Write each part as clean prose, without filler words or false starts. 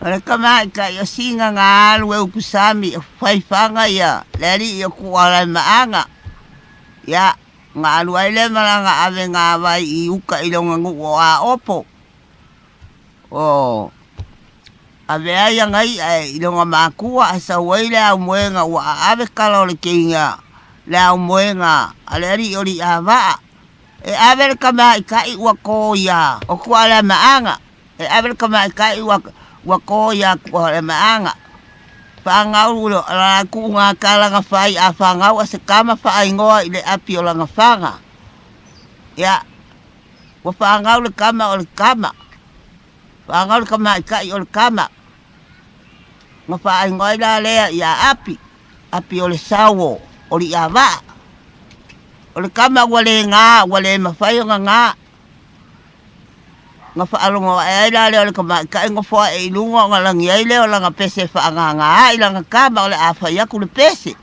O le tamaaitai o Siga na alu e utusami o faifaga ia le alii o Tuualamaeaga. Ia, na alu ai lea ma lana avega vai i uta i lona nuu o Aopo. O ave ai ana i'a i lona matua ae sau ai le aumoega ua aave tala o le teina le aumoega a le alii o Li'ava'a. E ave le tamaaitai ua to ia o Tuualamaeaga. E ave le tamaaitai ua ua to ia Tuualamaeaga. Fanau la tuuga tala na fai a fanau a se tama faaigoa i le api o lana faga. Ia, ua fanau le tama o le tama. Fanau le tamaaitai o le tama. Na faaigoa ai la lea ia Api, Api o le Sau o Li'ava'a. O le tama ua le gā, ua le mafai ona gā. Na faalogo ae ai la lea o le tamaitai nofo ae i luga ona lagi ai lea o lana pese e faagaga ai lana tama o le a fai atu le pese.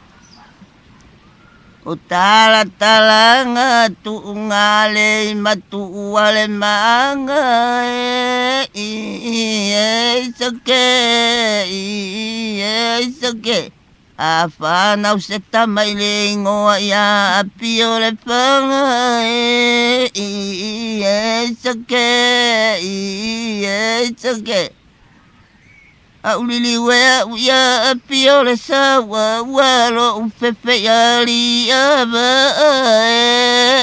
O talatalaga tuuga le matua le maaga e i e sake i e sake. A fanau se tama i le igoa ia Api o le Faga e i e sake i e sake. Auliliu e au ia Api o le Saua ua lo'u fefe ia Li'ava'a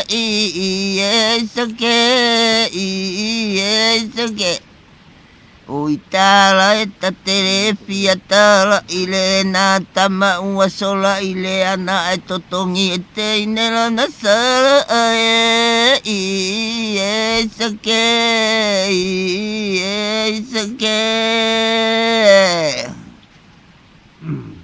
e i e sake i e sake. Oi tala e tatele fia tala i le na tama ua sola i le ana e totogi e teine lana sala e i e sake i e sake.